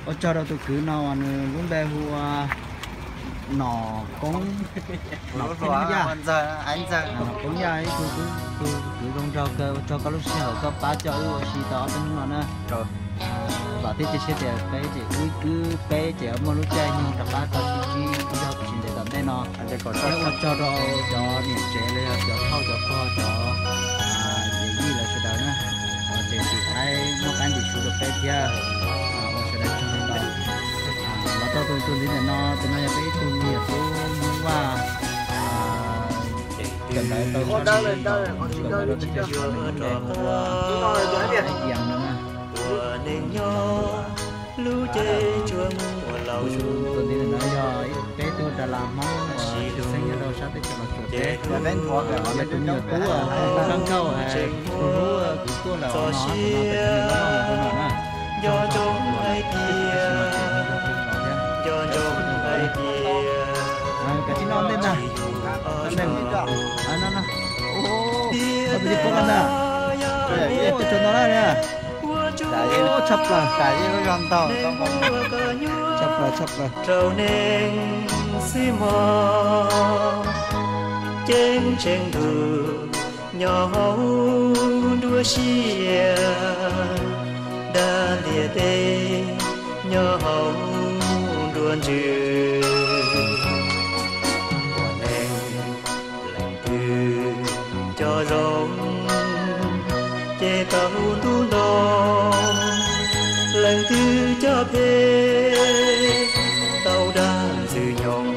Ua tsaug rau tus kwv no uas nws lub npe hu ua Nom Koob, Nom Koob Yaj, Nom Koob Yaj ib tug, tus kwv zoo nraug kawg, ua tsaug koj lub sij hawm koj pab coj wb ua si tau ob peb hnub no na. Vam thiab cia siab tias peb ces wb, wb peb ces muaj lub caij nyoog rov qab tau sib ntsib ib zaug tsis ntev tom ntej no. Thiab ua tsaug rau cov niam tsev los yog cov phauj cov pog cov yij lawv sawv daws na, ces sim thaij muaj qaib ntim su rau peb thiab. Ua sawv daws tsaug ntau. Los tau tus, tus ntxiv ntawm no, tus no yog peb ib tug me nyuam tub Hmoob Vaj, kawm ntawv tau tsis tau rau teb chaws Suav lawm, npe hu ua Ias no na. Tus ntxiv ntawm no yog peb tug das las Hmoob uas tshwj xeeb nyob rau sab teb chaws Los Tsuas teb, yog tus me nyuam tub uas hu Kab Nkauj, tus hlub kuv tuaj lawm no, tus no peb cov me loj loj hu no na. Nco ntsoov hais tias, nco ntsoov hais tias, kav tsij noj ntej ntag. Noj ntej, noj, noj, noj. Ua, koj peb tsis pub koj ntag. Ua, tsaug ntau na. Tshaj plaws, tshaj plaws, tshaj plaws. Rau neeg xwb mog, ceeb tsheej ntuj nyob hauv nruab siab, dag ntiaj teb nyob hauv nruab ntsws. Ua neeg leej twg cov zoo, ces tau ntuj nto, leej twg cov phem, tau dag ntxwg nyoog.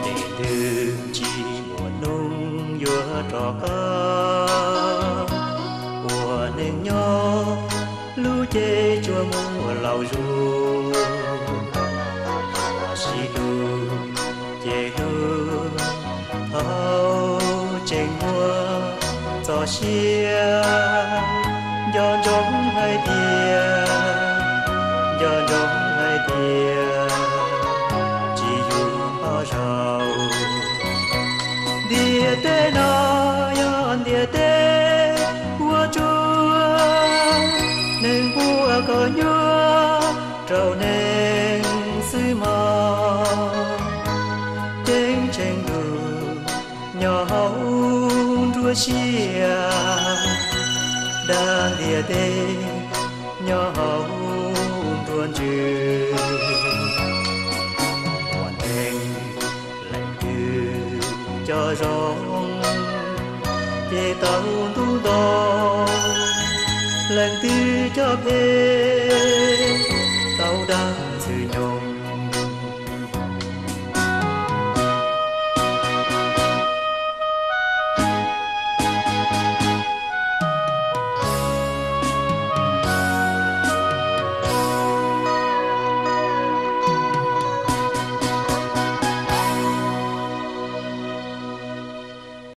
Ces twb tsis muaj hnub yuav rov qab, ua neeg nyob lub cev tsuas muaj laus zus, ua si hlub ces hlub, thaum tseem muaj txoj sia, nco ntsoov hais tias, nco ntsoov hais tias, tsis yog ob zaug. Ntiaj teb no yog ntiaj teb ua tsuag, neeg npuaj kom nyuaj rau neeg xwb mog. Ceeb tsheej ntuj nyob hauv nruab siab, dag ntiaj teb nyob hauv nruab ntsws. Ua neeg leej twg cov zoo, ces tau ntuj nto, leej twg cov phem, tau dag